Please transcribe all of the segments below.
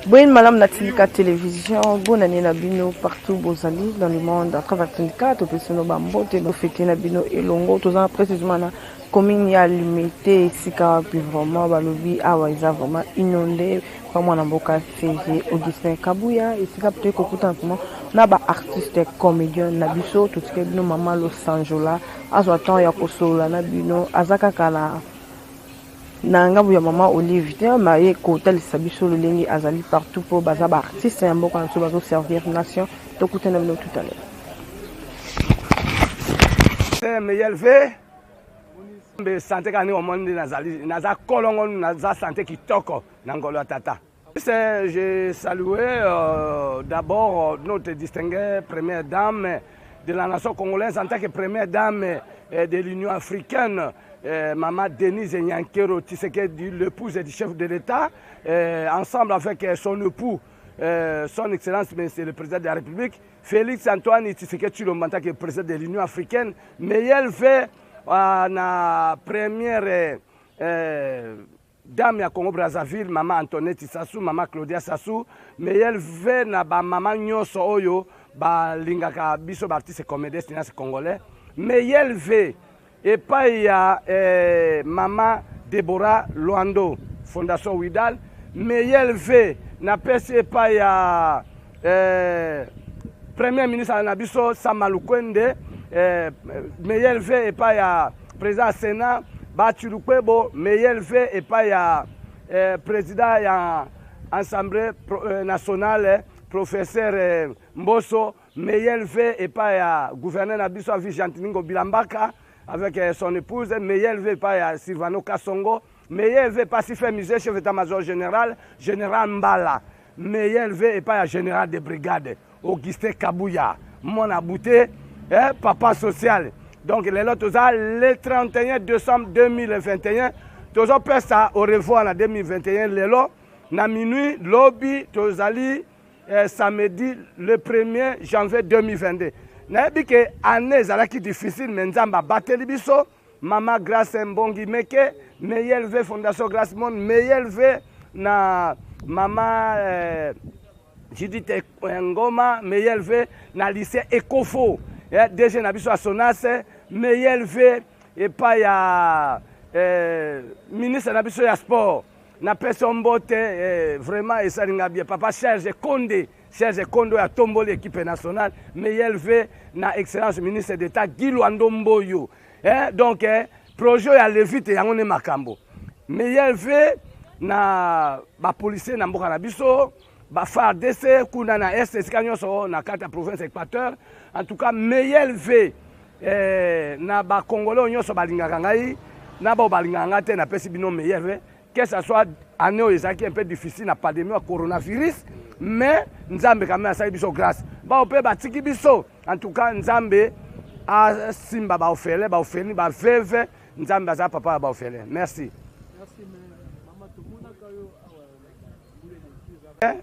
Boyeni malamu na Tindika Television, bonne année na bino partout bozali dans le monde à travers Tindika, topesi bino ba mbote, bofete na bino elongo, toza précisément na commune ya Limete, esika wapi vraiment balobi awa eza vraiment inondé pa mwana mboka CG Augustin Kabuya, esika toyei kokutana vraiment na ba artistes comédiens na biso, totikeli bino mama Losanjola azwa temps ya kosolola na bino, aza kaka na na ngambo ya mama Olive te maye kotalisa biso lolenge azali partout mpo baza ba artiste ya mboka na biso bazo servir nation. Tokutana bino tout à l'heure. Meilleur vœu mbe sante kaka ndenge omoni nde nazali, naza kolongo, naza sante kitoko na ngolo ya tata. Je salue d'abord notre distinguée première dame de la nation congolaise en tant que première dame de l'Union africaine, Maman Denise Nyakeru Tshisekedi, l'épouse du chef de l'État, ensemble avec son époux, son Excellence Monsieur le Président de la République, Félix Antoine Tshisekedi Tshilombo en tant que président de l'Union africaine, mais elle fait la première dame ya Congo Brazzaville, Maman Antoinette Sassou, Maman Claudia Sassou, mais elle veut na ba maman nyonso oyo ba lingaka biso ba artiste comédien cinéaste congolais, mais elle veut epai ya Maman Deborah Luando, Fondation Widal, mais elle veut na pesi epai ya Premier ministre na biso Sama Lukwende, meilleur vœu epai ya président ya Sénat Bahati Lukwebo, meilleur vœu epai ya président ya Assemblée nationale professeur Mboso, meilleur vœu epai ya gouverneur na biso Avi Gentiny Ngobila Mbaka avec son épouse, meilleur vœu epai ya Sylvano Kasongo, meilleur vœu epai Sife Musée, chef d'état-major général, général Mbala, meilleur vœu epai ya général de brigade Augustin Kabuya, mwana bouté, papa social. Donc lelo toza le 31 décembre 2021, tozopesa au revoir na 2021 lelo na minuit lobi tozali samedi le 1er janvier 2022. Nayebi ke année ezalaki difficile, mais Nzambe abateli biso. Mama Grace Mbongi Meke, meilleur vœu Fondation Grace Monde, meilleur vœu na mama Judith Ngoma, meilleur vœu na lycée Ekofo, DG na biso ya Sonas, meilleur vœu epai ya ministre na biso ya sport. Na pesi yo mbote, vraiment esali nga bien. Papa Serge Konde, Serge Konde oyo atomboli équipe nationale, meilleur vœu na excellence ministre d'État Guy Loando Mboyo. Donc projet ya Levite yango ne makambo. Meilleur vœu na ba policier na mboka na biso, ba FARDC kuna na est esika nyonso na kati ya province Équateur. En tout cas meilleur vœu na ba Congolais nyonso balingaka ngai, na ba balingaka ngai te, napesi bino meilleur vœu. Que ça soit année oyo ezalaki un peu difficile na pandémie ya coronavirus, mais Nzambe quand même asali biso grâce. Ba ope batiki biso, en tout cas Nzambe asimba ba orphelin, ba orpheline, ba veuve, Nzambe aza papa ya ba orphelin. Merci. Merci, mais mama tomonaka yo awa na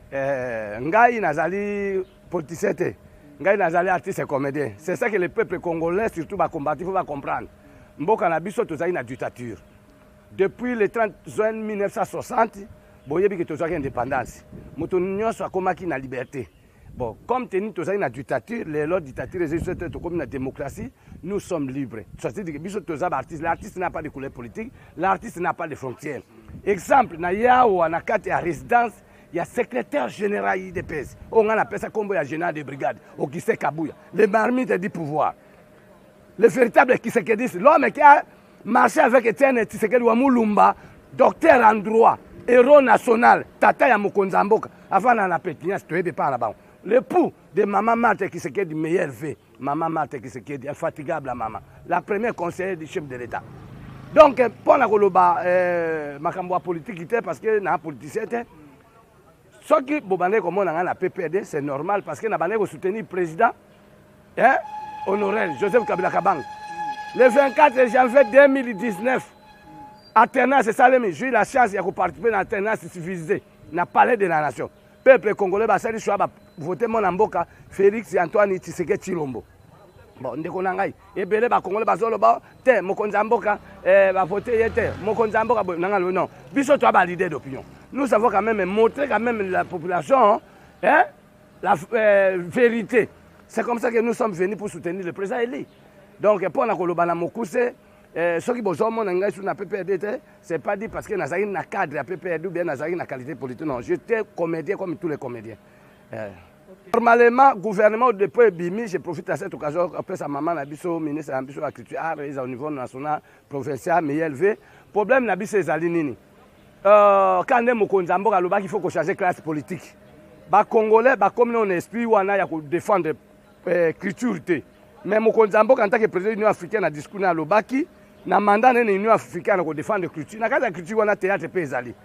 Ngai nazali politicien te. Ngai nazali artiste et comédien. C'est ça que le peuple congolais, surtout ba combatifs, faut comprendre. Mboka na biso tozali na dictature. Depuis le 30 juin 1960, boyebi ke tozwaki indépendance. Moto nyonso akomaki na liberté. Bon, comme teni tozali na dictature, lelo dictature ezali soki te, tokomi na démocratie, nous sommes libres. C'est-à-dire que biso toza ba artiste, l'artiste n'a pas de couleur politique, l'artiste n'a pas de frontières. Exemple, na yawa na kati ya résidence ya secrétaire général UDPS. Oyo nga napesa kombo ya général de brigade Augustin Kabuya, le marmite du pouvoir. Le véritable Tshisekedi, l'homme qui a marché avec Etienne Tshisekedi wa Mulumba, docteur en droit, héros national, tata ya mokonzi ya mboka, avant na pétinias toyebi pa na bango. L'époux de maman Marthe Tshisekedi, meilleur vœu, maman Marthe Tshisekedi, infatigable maman, la première conseillère du chef de l'État. Donc pour na koloba makambo ya politique te, parce que na politicien te. Soki bobandaki komona nga na PPRD, c'est normal parce que na bandaki ko soutenir président, honoraire Joseph Kabila Kabange. Le 24 janvier 2019, alternance esalemi, j'ai eu la chance ya koparticiper na alternance civilisée na palais de la nation. Peuple congolais basali choix ba voter mwana mboka Félix Antoine Tshisekedi Tshilombo. Bon, ndeko na ngai, ebele ba congolais bazoloba te mokonzi ya mboka ba voter ye te, mokonzi ya mboka boye, na ngai non. Biso toa ba leader d'opinion. Nous avons quand même montré quand même la population, hein, la vérité. C'est comme ça que nous sommes venus pour soutenir le président élu. Donc mpo na koloba na mokuse, soki bozomona ngai su na PPRD te, c'est pas dit parce que nazalaki na cadre ya PPRD ou bien nazalaki na qualité politique. Non, j'étais comédien comme tous les comédiens. Normalement, gouvernement depuis ebimi, je profite à cette occasion apesa mama na biso, ministre na biso ya culture, art, eza au niveau national, provincial, meilleur élevé. Problème na biso ezali nini? Ka nde mokonzi ya mboka alobaki faut kochanger classe politique. Bacongolais bakomi nano na esprit wana ya kodéfendre culture te. Mais mokonzi ya mboka, en tant que président de l'Union africaine, na discours na alobaki na mandat nene Union africaine na kodéfendre culture. Na kati ya culture wana, théâtre mpe ezali.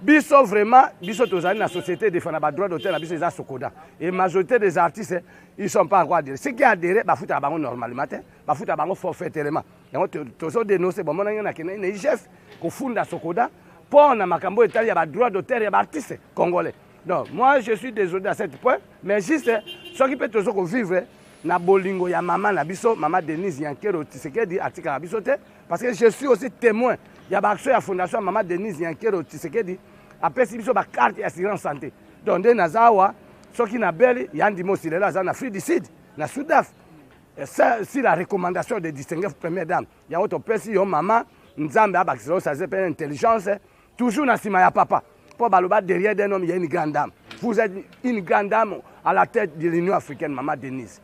Biso vraiment, biso tozali na société défendre badroit d'auteur na biso, eza SOCODA, et majorité des artistes, ils sont pas encore adhérés. Ceux qui adhéré, bafutaka bango normalement te, bafutaka bango forfaitairement. Yango tozodénonce. Bomona ndenge nakende na IGF kofunda SOCODA mpo na makambo etali ya badroit d'auteur ya baartiste congolais. Donc moi, je suis désolé à cet point, mais juste soki mpe tozo kovivre na bolingo ya mama na biso, mama Denise Nyakeru Tshisekedi, atikaka biso te, parce que je suis aussi témoin ya baaction ya fondation ya mama Denise Nyakeru Tshisekedi. Apesi biso bacarte ya assurance santé. Donc nde naza awa, soki nabeli ya ndimosi lelo aza na Afrique du Sud, na Sudaf, si la recommandation de distinguer première dame. Yango topesi yo mama, Nzambe abakisela yo sagesse mpe intelligence, toujours na nsima ya papa, mpo baloba derrière d'un homme, il y a une grande dame. Vous êtes une grande dame à la tête de l'Union africaine, mama Denise.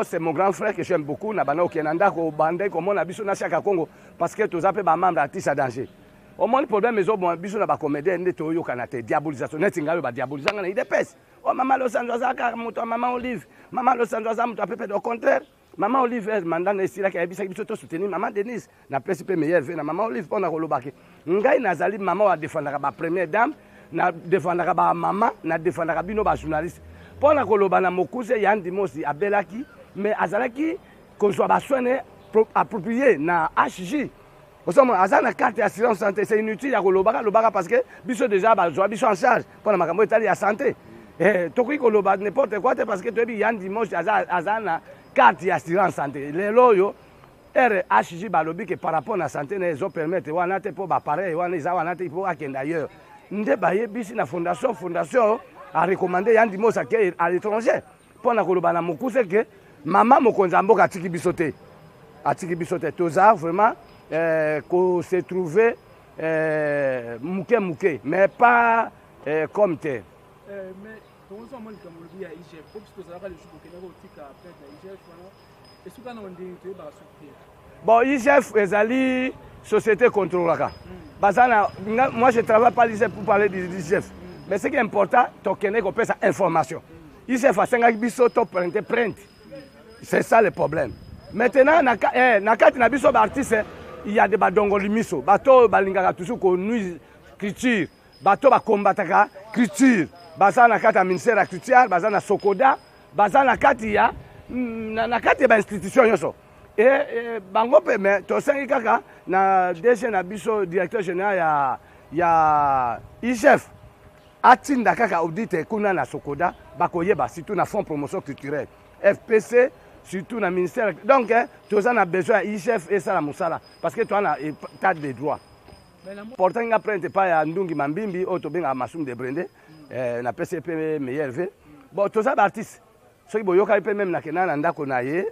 C'est mon grand frère que j'aime beaucoup. Na banda okende na ndako, obandai komona biso na Chaka Congo, parce que toza mpe bamembre artiste à danger. Omoni problème ezoboma biso na bacomédien nde toyokana te, diabolisation. Neti ngai oyo badiabolisa ngai na UDPS: o mama Losanzo aza kaka moto ya mama Olive, mama Losanzo aza moto ya pepe. Au contraire, mama Olive, mandat na esilaki, ayebisaki biso tosoutenir mama Denise. Napesi mpe meilleur vœu na mama Olive mpo na kolobaki ngai nazali mama oyo adefendaka bapremière dame, nadefendaka bamama, nadefendaka bino bajournaliste. Mpo na koloba na mokuse, ya Ndimosi abelaki, mais azalaki kozwa basoin approprié na HJ. Osomona aza na carte ya assurance santé. C'est inutile ya kolobaka lobaka, parce que biso déjà bazwa biso en charge mpo na makambo etali ya santé. Tokoki koloba n'importe quoi te, parce que toyebi ya Ndimosi aza na carte ya assurance santé. Lelo oyo RHJ balobi ke par rapport na santé na ezopermettre wana te, mpo baappareil wana eza wana te, mpo akende ailleurs. Nde bayebisi na fondation, fondation arecommande ya Ndimosi ake à l'étranger. Mpo na koloba na mokuse ke mama mokonzi ya mboka atiki biso te, atiki biso te. Toza vraiment kose trouver moke moke, mais pas comme te. Mais tozwa mwa likambo olobi ya IGF, po biso tozalaka lisusu kokendaka kotika plainte na IGF wana, esuka na ndenge toyebaka soki te. Bon, IGF ezali société contrôlaka baza na. Moi, je travaille pas l'IGF pour parler de l'IGF, mais ce qui est important, tokende kopesa information. IGF asengaki biso toprinte plainte, c'est ça le problème. Maintenant na kati na biso baartiste, il y a de badongoli miso, bato oyo balingaka toujours konuire culture, bato bakombataka culture, baza na kati ya ministère ya culture, baza na SOCODA, baza na kati ya bainstitution nyonso. E bango mpe, me tosengi kaka na DG na biso, directeur général ya IGF, atinda kaka audit kuna na SOCODA, bakoyeba, surtout na Fonds promotion culturelle, FPC, surtout na ministère. Donc toza na besoin ya IGF esala mosala, parce que toza na état de droit. Portangi nga plainte epai ya Ndungi Mambimbi oyo tobengaka Masumu de Brende. Napesi ye mpe meilleur vœu. Bon, toza baartiste, soki boyokaki mpe meme nakenda na ndako na ye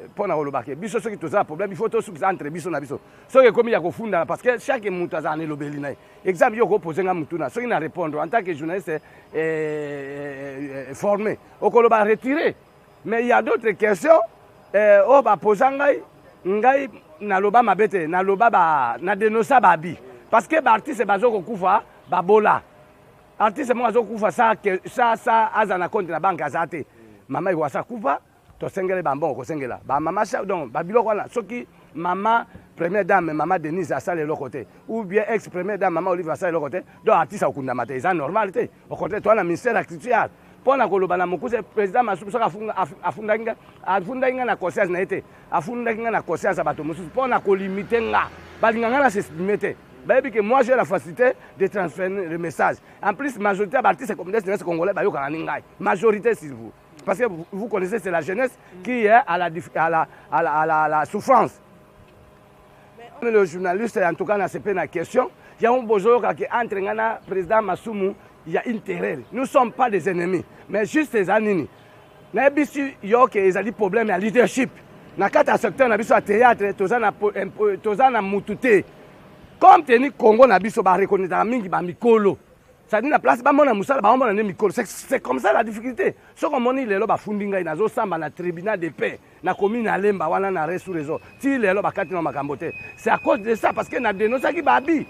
mpo na koloba ke biso soki toza na problème, il faut tosukisa entre biso na biso. Soki ekomi ya kofundana, parce que chaque moto azala na elobeli na ye. Exemple, yo okopose nga mutuna, soki na répondre en tant que journaliste formé, okoloba retiré. Mais il y a d'autres questions oyo baposa ngai, ngai naloba mabe te, naloba ba na dénonça babi, parce que baartiste bazo kokufa babola. Artiste moko azokufa sa aza na compte na banque, aza te. Mama Ekwasa akufa, tosengeli bambongo kosengela bamama. Donc babiloko wana, soki mama première dame, mama Denise, asala eloko te, ou bien ex première dame, mama Olive, asala eloko te, donc artiste akokundama te, eza normal te. Au contraire, toza na ministère ya culture. Mpo na koloba na mokuse, président Masumu, soki afundaki nga, afundaki nga na conscience na ye te, afundaki nga na conscience ya bato mosusu mpo na kolimite nga. Balinga nga na s'exprime te. Bayebi ke moi, j'ai la facilité de transférer le message. En plus, majorité ya baartiste comédien jeunesse congolais bayokaka ni ngai, majorité, s'il vous, parce que vous connaissez, c'est la jeunesse qui est à la souffrance. Le journaliste, en tout cas, na sepe na question. Yango bozoyoka ke entre nga na président Masumu il y a une querelle. Nous sommes pas des ennemis, mais juste eza nini? Nayebisi yo ke ezali problème ya leadership na kati ya secteur na biso ya théâtre. Toza na mutu te. Comme teni Congo na biso, bareconnaîtraka mingi bamikolo, c'est-à-dire na place bamona mosala, baomona nde mikolo. C'est comme ça la difficulté. Soki omoni lelo bafundi ngai, nazosamba na tribunal de paix na commune ya Lemba wana na resu réseau, ti lelo bakati na makambo te, c'est à cause de ça, parce que na dénonçaki babi.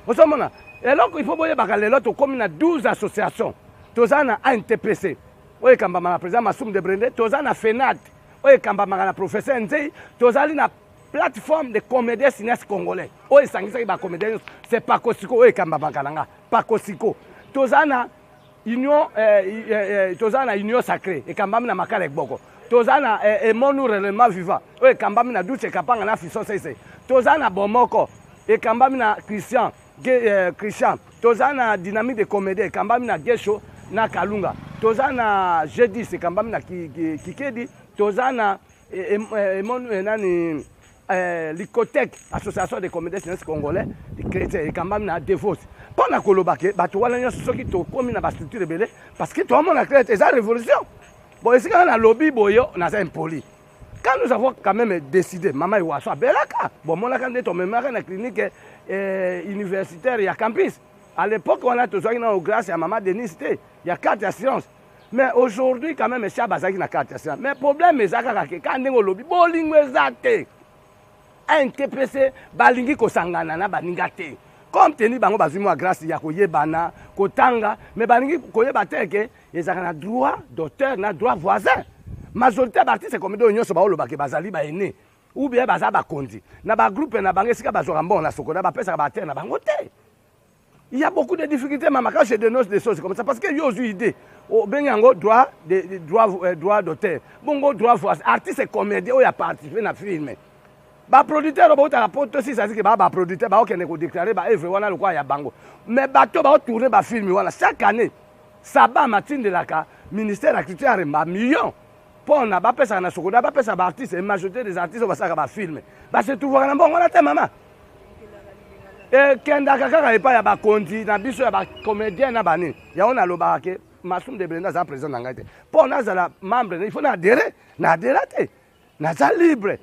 Ozomona eloko, il faut boyebaka, lelo tokómi na 12 association. Toza na ANTPC oyo ekambamaka na président Masumu de Brende, toza na FENAT oyo ekambamaka na professeur Nzei, tozali na Plateforme de comédien cinéaste congolais oyo esangisaki bacomédien nyonso, c'est Pakosiko oyo ekambamaka na nga Pakosiko. Toza na union, toza na Union sacrée ekambami na Makala Egboko, toza na Emonu réellement vivant oyo ekambami na Duce Kapanga na Fiso Sese, toza na Bomoko ekambami na Christian Christian, toza na Dynamique de comédie ekambami na Gesho na Kalunga, toza na G10 ekambami na Kikedi, toza na Emonu nani, Likotek, Association des comédiens cinéastes congolais chrétien ekambami na Devos. Mpo na koloba ke bato wana nyonso, soki tokómi na bastructure ebele, parce que toamona clair, eza révolution. Bon, esika nga nalobi boyo, naza impoli. Quand nous avons quand même décidé, mama Ewaso abelaka, bomonaka nde tomemaka na clinique universitaire ya campus. À l'époque wana tozwaki nano grâce ya mama Denise te ya carte assurance, mais aujourd'hui quand même sia bazalaki na carte assurance. Mais problème eza kaka ke kaka ndenge olobi, bolingo eza te. NTPC balingi kosangana na baninga te. Comme teni bango bazwi mwa grâce ya koyebana, kotanga, mais balingi koyeba te ke ezalaka na droit d'auteur na droit voisin. Majorité ya baartiste comédien oyo nyonso baolobake bazali baene ou bien baza bakonzi na bagroupe na bango, esika bazwaka mbongo na Sokoda, bapesaka baacteur na bango te. Il y a beaucoup de difficultés, maman. Quand je dénonce des choses comme ça, parce que yo ozwi idée, obengi yango droit de droit, droit d'auteur, bongo droit voisin. Artiste comédien oyo aparticipe na film, baproducteur oyo bautaka poto, si saziki baa baproducteur, baokende kodéclare baœuvre wana lokola ya bango. Mais bato baotourne bafilm wana chaque année, Sabam atindelaka ministère ya culture ya bamillion mpona bapesaka na Sokoda, bapesaka baartiste. Et majorité des artistes oyo basalaka bafilm base trouvaka na mbongo wana te, mama. Ekendaka kaka epai ya bakonzi na biso ya bacomédien na banini. Yango nalobaka ke Masumu de Brenda aza président na ngai te. Mpo nazala membre, il faut na adhérer. Na adhéra te, naza libre.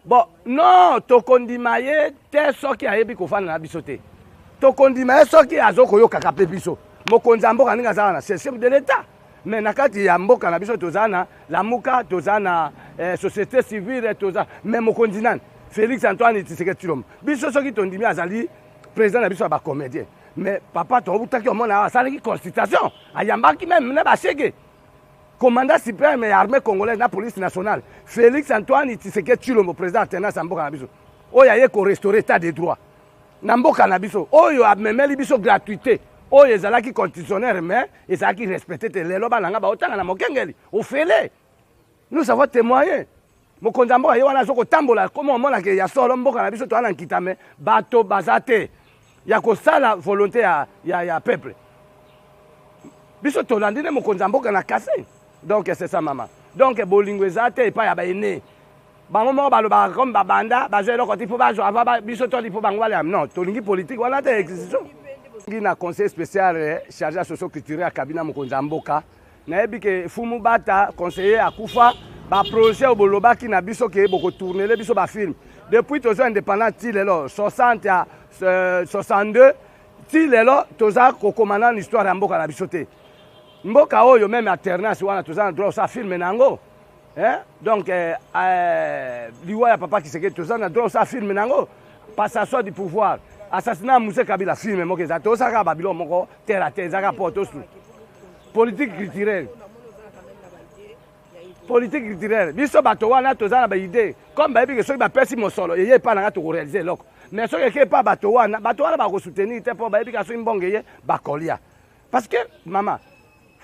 Bon, non, tokondima ye te soki ayebi kofanda na biso te. Tokondima ye soki azokoyokaka mpe biso. Mokonzi ya mboka ndenge aza wana, c'est chef de l'État, mais na kati ya mboka na biso toza na Lamuka, toza na société civile, toza, mais mokonzi nani? Félix Antoine Tshisekedi Tshilombo. Biso soki tondimi azali président na biso ya bacomédien, mais papa, tobutaki omona awa asalaki consultation, ayambaki même na bashege, commandant suprême ya armée congolaise na police nationale. Félix Antoine Tshisekedi Tshilombo, président alternance ya mboka na biso, oyo aye korestaurer état de droit na mboka na biso, oyo amemeli biso gratuité oyo ezalaki constitutionnel mais ezalaki respecté te. Lelo bana nga baotanga na mokengeli ofele. Nous avons témoigné. Mokonzi ya mboka ye wana aza kotambola, koma omonake ya solo mboka na biso toza na nkita, me bato baza te ya kosala volonté ya peuple. Biso tolandi nde mokonzi ya mboka na kase. Donc c'est ça, mama. Donc bolingo eza te epai ya baene. Bango moko balobaka comme babanda bazwa eloko te, mpo bazwa ava biso toli mpo bango balea. Non, tolingi politique wana te. Excision ngi na conseil spécial chargé ya socio culturel ya kabina mokonzi ya mboka. Nayebi ke Fumu Bata conseiller akufa. Baprojet oyo bolobaki na biso ke bokotournele biso bafilm depuis tozwa indépendant ti lelo, 60 ya 62 ti lelo, toza kokoma nanu histoire ya mboka na biso te. Mboka oyo, même alternance wana, toza na droit osala film na yango, hein? Donc liwa ya papa Tshisekedi, toza na droit osala film na yango. Passation du pouvoir, assassinat ya Mzee Kabila, film moko eza. Tosala kaka babiloko moko terre à terre, eza kaka po tosu politique culturelle. Politique culturelle, biso bato wana toza na baidée. Comme bayebi ke soki bapesi mosolo eye epa na nga, tokoréaliser eloko. Mais soki eke epa bato wana, bato wana bakosoutenir te, mpo bayebi ka soki mbongo eye, bakolia. Parce que mama,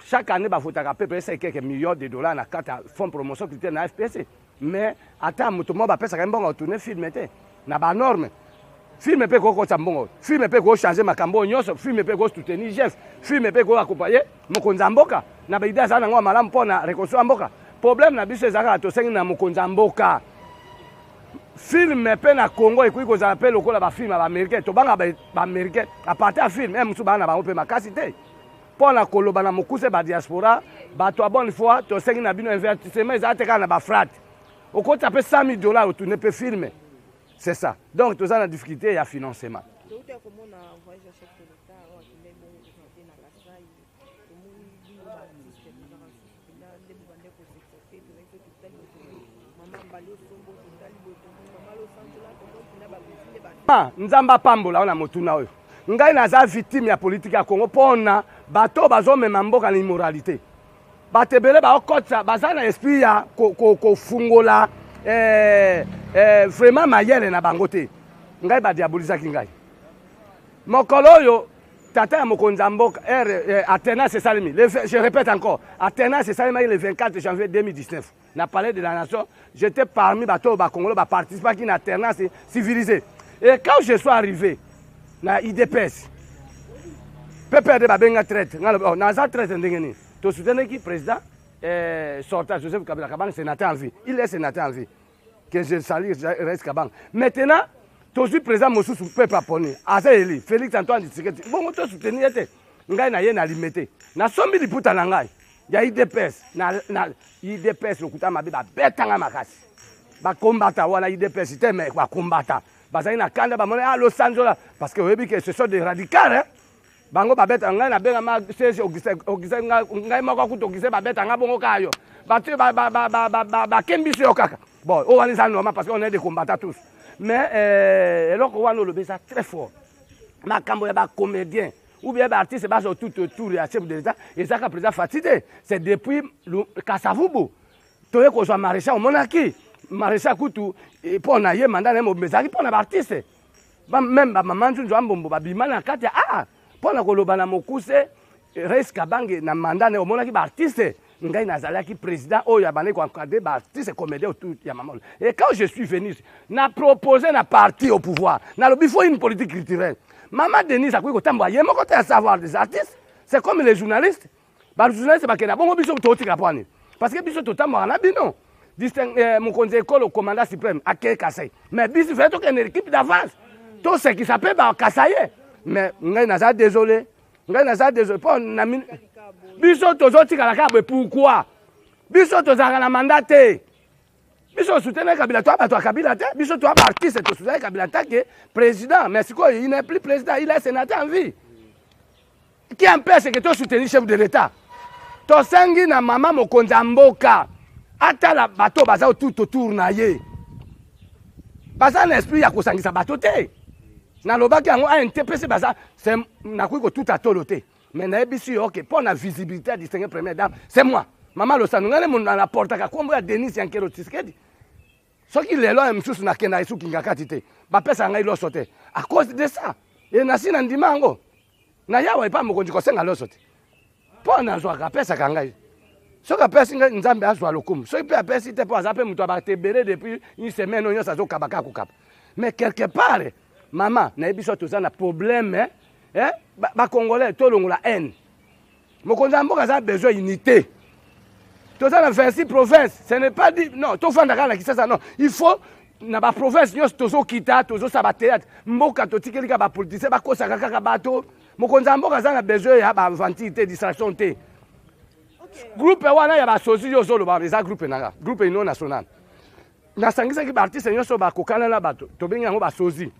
chaque année bavotaka pe pesa quelques millions de dollars na kati ya fonds promotion culturelle na FPC, mais ata moto moko bapesaka ye mbongo atourne film te na banorme. Film mpe ekokotisa mbongo, film mpe ekochange makambo oyo nyonso, film mpe ekosoutenir chef, film mpe ekoaccompagne mokonzi ya mboka na baidée aza nango ya malamu mpo na reconstruction ya mboka. Problème na biso eza kaka, tosengi na mokonzi ya mboka. Film mpe na Congo ekoki kozala mpe lokola bafilme ya baaméricain. Tobanga baaméricain aparte ya film e mosusu baa na bango mpe makasi te. Mpo na koloba na mokuse, badiaspora, bato ya bonne foi, tosengi na bino, investissement ezala te kaka na bafrate. Okotisa mpe 100 000 $ otourne mpe film, c'est ça. Donc toza na difficulté ya financement. Touta komona voyage ya chef de l'État oyo akende bongo kokende na Kasai. Tomoni bino baartiste bozaka susu mpenza nde bobande kosekisa te. Tozali mpe totali boye mama Mbali Osombo, totali boye tomoni mama Losanzola, tomoni mpenza babisi nde ba Ah, Nzambe apambola yo na motuna oyo. Ngai naza victime ya politike ya Congo mpona bato oyo bazomema mboka na immoralité. Bato ebele baokotisa, baza na esprit ya kofungola vraiment mayele na bango te. Ngai badiabolisaki ngai mokolo oyo tata ya mokonzi ya mboka alternance esalemi. Je répète encore, alternance esalemaki le 24 janvier 2019 na Palais de la Nation. J'étais parmi bato oyo bakongolo baparticipaki na alternance civilisée. Et quand je suis arrivé na UDPS, PPRD babenga traître. Ngai nalobi, oh, naza traître ndenge nini? Tosoutenaki président sortant Joseph Kabila Kabange, sénateur en vie. Il est sénateur en vie, que je salue, Rais Kabange. Maintenant tozwi président mosusu, peuple aponi, aza eli Félix Antoine Tshisekedi. Bongo tosoutenir ye te? Ngai na ye na Limete, nasombi liputa na ngai ya UDPS na UDPS. Lokuta mabe, babetanga makasi bakombata wana UDPS te, mais bakombata bazali na kanda, bamoni ah Losanzola, parce que oyebi que ce sont des radicales, hein? Bango babeta ngai, nabengama Serge Augustin, Augustin ngai moko kutu Augustin, babeta ngai bongo kaka yo bato bakembisi yo kaka. Bon, oyo wana eza normal parce que on est des combattants tous. Mais eloko wana olobi eza très fort, makambo ya bacomédien ou bien baartiste baza tout autour ya chef de l'État, ezaka président Fatshi te, c'est depuis Kasavubu. Toye kozwa maréchal, omonaki maréchal kutu mpo na ye mandat na ye mobimba ezalaki mpo na baartiste. Même bamama Nzunzu Ambombo babima na kati ya art. Mpo na koloba na mokuse, Rais Kabange na mandat na ye omonaki baartiste. Ngai nazalaki président oyo abandaki koencadre baartiste comédien autour ya mama. Et quand je suis venu na proposé na parti au pouvoir, nalobi faut une politique culturelle. Mama Denise akoki kotambola ye moko te ya savoir des artistes. C'est comme les journalistes, bajournaliste bakenda bongo, biso totika mpo ani? Parce que biso totambolaka na bino. Mokonzi ekolo, commandant suprême, akei Kasai, mais biso fai tokende équipe d'avance, tosekisa mpe bakasa ye. Mais ngai naza désolé, ngai naza désolé mpo na biso tozotikala kaka boye. Pourquoi biso tozalaka na mandat te? Biso tosoutenir Kabila, toya bato ya Kabila te. Biso toya baartiste, tosoutenir Kabila take président, mais sikoyo il n'est plus président, il est sénateur en vie. Qui empêche que tosoutenir chef de l'État? Tosengi na mama mokonzi ya mboka atala bato baza tout autour na ye, baza na esprit ya kosangisa bato te. Nalobaki yango, ANTPC baza, nakoki kotuta tolo te, mais nayebisi yo ke mpo na visibilité ya distingué première dame, c'est moi, mama Losano. Ngai nde naportaka nkombo ya Denis Yankero Tshisekedi. Soki lelo ya mosusu nakendaka esuki kati te, bapesaka ngai loso te à cause de ça. E nasi na ndima yango na yawa epa mokonzi kosenga loso te, mpo nazwaka, apesaka ngai. Soki apesi ngai, Nzambe azwa lokumu. Soki mpe apesi te, mpo aza mpe moto abato ebele, depuis une semaine oyo nyonso azokaba kaka kokaba. Mais quelque part, mama, nayebi so toza na problème, eh? Bacongolais tolongola haine. Mokonzi ya mboka aza besoin unité. Toza na 26 province, ce n'est pas dit non tofanda kaka na Kisasa. Non, il faut na baprovince nyonso tozokita, tozosala bathéâtre. Mboka totikeli kaka bapoliticien, bakosaka kaka bato. Mokonzi ya mboka aza na besoin ya baaventure te, distraction te. Groupe wana ya basosi yo ozoloba eza groupe nanga, groupe union nationale. Nasangisaki baartiste nyonso bakokana na bato, tobengi yango basozi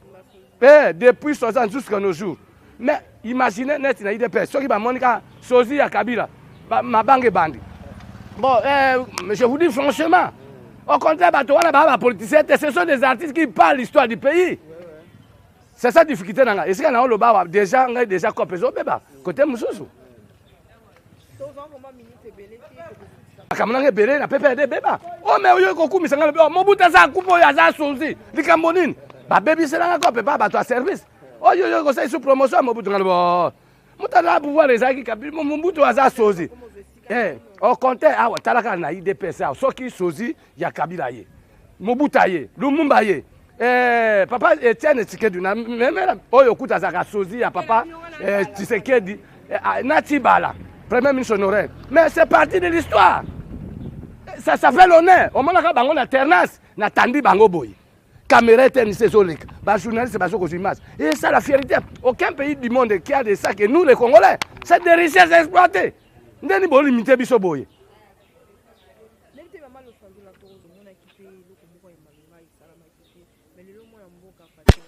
depuis 60 jusqu'à nos jours. Mais imaginez neti na UDPS, soki bamoni kaka sozi ya Kabila, mabanga ebandi. Bon, je vous dis franchement, au contraire, bato wana baa bapoliticien te, ce sont des artistes qui parlent l'histoire du pays. C'est ça difficulté na ngai. Esika na oloba awa déjà, ngai déjà cope ezobeba côté mosusu. Makambo nanga ebele na PPRD ebeba o, mais oyo ekokumisa ngai, lobi Mobutu aza akupa, oyo aza sozi. Likambo nini babebiselanga kope pa bato ya service oyo oyo ekosala su promotion ya Mobutu? Ngai lobi moto aza pouvoir ezalaki Kabila, Mobutu aza sozi. Au contraire, awa tala kaka na UDPS awa, soki sozi ya Kabila ye, Mobutu aye, Lumumba ye, papa Etienne Tshisekedi na memela oyo kuta azalaka sozi ya papa Tshisekedi na Tshibala, premier ministre honoraire. Mais c'est partie de l'histoire, ça, ça fait l'honneur. Omonaka bango na alternance, natandi bango boye. Caméra etnc ezoleka, bajournaliste bazo kozwa image. Et ça, la fierté, aucun pays du monde qui a de ça que nous les Congolais. C'est des richesses exploitées. Ndeni bolimite biso boye.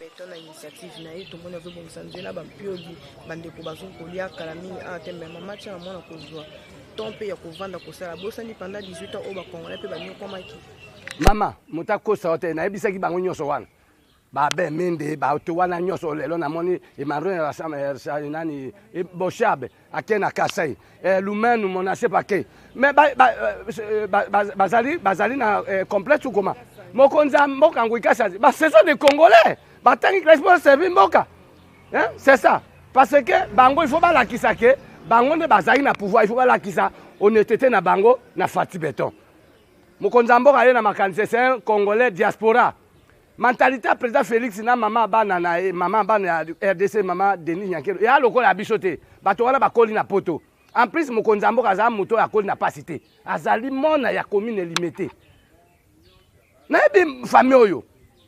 Beton na initiative na ye, tomoni azobongisa nzela, bampiodi, bandeko bazokolia kala mingi awa te. Me mama tia na mwana kozwa temps mpe ya kovanda kosala bosani pendant 18 ans oyo bacongolais mpe banyokwamaki. Mama, moto akosa yo te. Nayebisaki bango nyonso wana, babe mende, bato wana nyonso. Lelo namoni Emmanuel nani Boshabe ake na Kasai, Lumenu Monase pake, mais bazali na complexe ou comment. Mokonzi ya mboka Ngwikasi, ba ce sont des Congolais batangi classe mpo servir mboka, hein? C'est ça, parce que bango, il faut balakisa ke bango nde bazali na pouvoir. Il faut balakisa honnêteté na bango na Fati Beton. Mokonzi ya mboka ye na makanisi, c'est un Congolais diaspora. Mentalité ya président Félix na mama bana na ye, mama bana ya RDC, mama Denis Nyankelo, eya lokola ya biso te. Bato wana bakoli na poto. En plus, mokonzi ya mboka azala moto oyo akoli na pasi te, azali mona ya commune Limete. Nayebi famille oyo,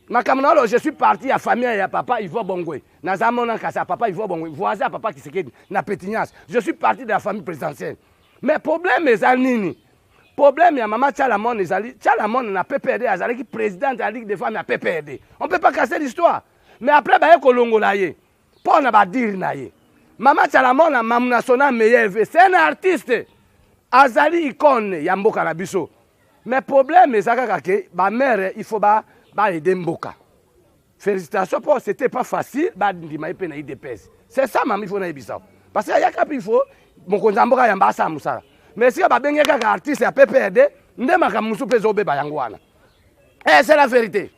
makambo na olo. Je suis parti ya famille ya papa Ivo Bongwe. Naza mona kasi ya papa Ivo Bongwe, voisin ya papa Kisekedi na Pétinias. Je suis parti de la famille présidentielle. Mais problème eza nini? Problème ya mama Tshala ezali, Tshala na PPRD, azalaki présidente ya Ligue des femmes ya PPRD. On peut pas casser l'histoire. Mais après, baye kolongola ye mpo na badire na ye. Mama Tshala, Mamu National, meilleur, c'est un artiste, azali icône ya mboka na biso. Mais problème eza kaka ke bamare, il faut baaider mboka. Félicitations, mpo c'était pas facile bandima ye mpe na UDPS. C'est ça, mama, il faut nayebisa, parce que ayaka mpe, il faut mokonzi ya mboka yamba asala mosala. Mais esika babenge kaka artiste ya PPRD, nde makambo mosusu mpe ezobeba. Yango wana, eh, c'est la vérité.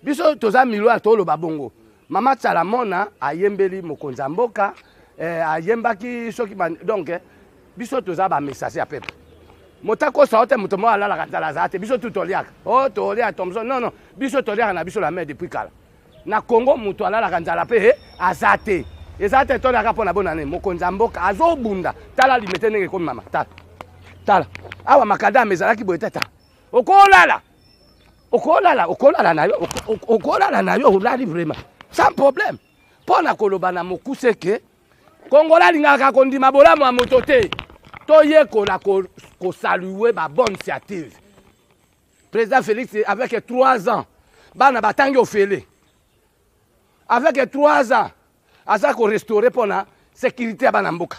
Biso toza miloir, toloba bongo. Mama Tshala Mona ayembeli mokonzi ya mboka, eh, ayembaki soki. Donc eh, biso toza bamessager ya peuple. Moto akosa o te, moto moko alalaka nzala azala te. Biso tu toliaka o tolia Thomson. Non, non, biso toliaka na biso la mer depuis kala na Congo. Moto alalaka nzala mpe aza te, eza te. Toliaka mpo na bonane. Mokonzi ya mboka azobunda. Tala Limete ndenge ekomi, mama. Tala, tala awa, makadame ezalaki boye te. Tala, okolala, okolala, okolala na yo, okolala na yo, olali vraiment sans problème. Mpo na koloba na mokuse ke Kongola alingaka kondima bolamu ya moto te. Toyekola kosaluer babonne initiative. Président Félix, avec 3 ans, bana batangi ofele. Avec 3 ans, aza korestaurer mpona sécurité ya bana mboka.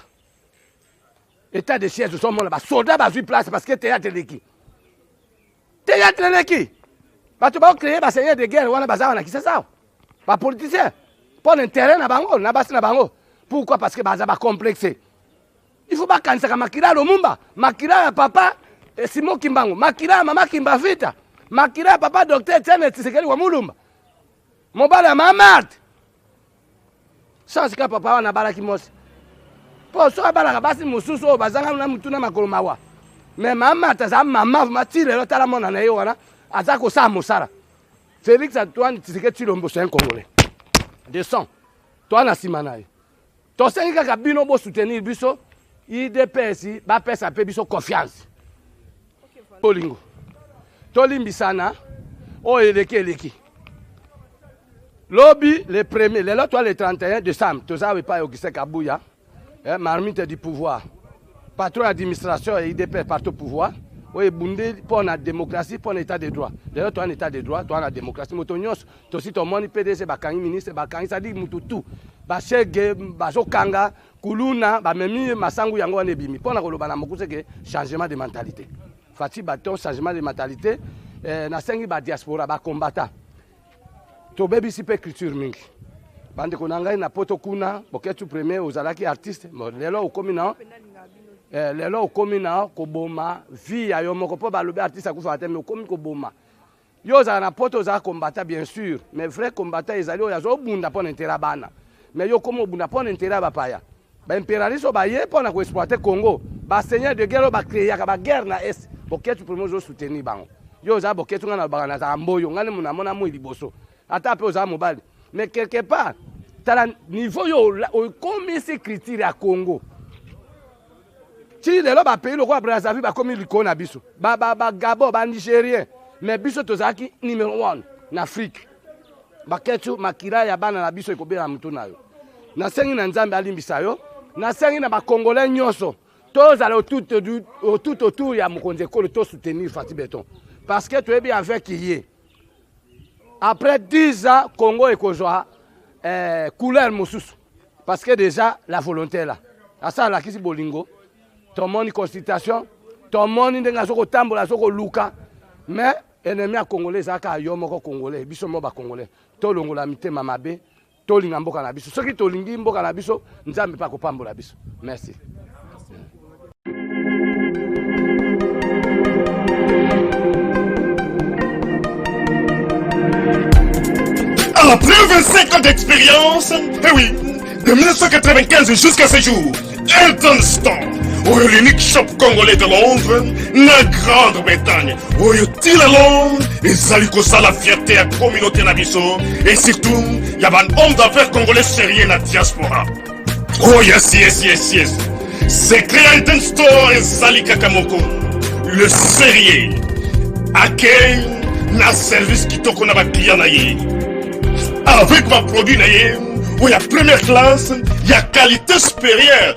État de siège, ozomona basoda bazwi place, parce que théâtre eleki, théâtre eleki. Bato baocréer baseigneur de guerre wana baza wana Kisasa awa, bapoliticien, mpo na intérêt na bango na basi na bango. Pourquoi? Parce que baza bacomplexe. Il faut bakanisaka makila ya Lumumba, makila ya papa Simon Kimbangu, makila ya mama Kimba Vita, makila ya papa docteur Etienne Tshisekedi wa Mulumba, mobali ya mama Marte. Chance ka papa wana abalaki mwasi, mpo soki abalaka basi mosusu oyo bazanga na mutu na makolo, mawa. Mais mama Marte aza mama vraiment ti lelo. Tala mwana na ye wana, aza kosala mosala. Félix Antoine Tshisekedi Tshilombo, c'est un Congolais de sang. Toa na nsima na ye. Tosengi kaka bino bosoutenir biso UDPS, bapesa mpe biso confiance. Bolingo, tolimbisana, oyo eleki eleki. Lobi le premier, lelo toa le 31 décembre, toza epai Augustin Kabuya, eh, marmite du pouvoir, patron ya administration ya UDPS, parti pouvoir oyo ebundi mpo na démocratie, mpo na état de droit. Lelo toa na état de droit, toa na démocratie. Moto nyonso, tosi tomoni PDG bakangi, ministre bakangi, c'est-à-dire mutu tu bashege bazokanga, kuluna bamemi masangu. Yango wana ebimi mpo na koloba na mokuse ke changement de mentalité, Fatshi Béton, changement de mentalité. Nasengi badiaspora, bacombattant, tobebisi mpe culture mingi. Bandeko na ngai na poto kuna, Boketu premier, ozalaki artiste, lelo okomi na lelo okomi na koboma vie ya yo moko, mpo balobi artiste akufaka te. Mais okomi koboma yo. Ozala na poto, ozala combattant bien sûr, mais vrai combattant ezali oyo azobunda mpo na intérêt ya bana. Mais yo komi obunda mpo na intérêt ya bapaya, baimpérialiste oyo baye mpo na koexploiter Congo, baseigneur de guerre oyo bacréaka baguerre na Est. Boketu premier, ozosoutenir bango. Yo oza Boketu, ngai nalobaka nazala mboyo, ngai nde namona moi liboso. Ata mpe ozala mobali, mais quelque part, tala niveau yo okomisi culture ya Congo. Ti lelo, bapays lokola Brazzaville bakomi likolo na biso, bagabon, banigérien, mais biso tozalaki numéro 1 na Afrique. Baketsu, makila ya bana na biso ekobela motu na yo. Nasengi na Nzambe alimbisa yo. Nasengi na bacongolais nyonso tozala tout autour ya mokonzi ekolo, tosoutenir Fatshi Béton, parce que toyebi avec ye, après 10 ans, Congo ekozwa couleur mosusu, parce que déjà la volonté là asa alakisi bolingo. Tomoni consultation, tomoni ndenge aza kotambola, aza koluka, mais ennemi ya Congolais ezalaka yo moko Congolais. Biso mo bacongolais tolongola mitema mabe, tolinga mboka na biso. Soki tolingi mboka na biso, Nzambe mpe akopambola biso. Merci. Après 25 ans d'expérience, eh oui, de 1995 jusqu'à ce jour, Elton Store, oyo l'unique shop congolais de Londres, na Grande-Bretagne, oyo tila Londres, ezali kosala fierté ya communauté na biso, et surtout, ya ban homme d'affaires congolais sérieux na diaspora. Oh yes. Secret ya Elton Store ezali kaka moko. Le sérieux. Accueil na service kitoko na baclient na ye. Avec baproduit na ye, oyo ya première classe, ya qualité supérieure.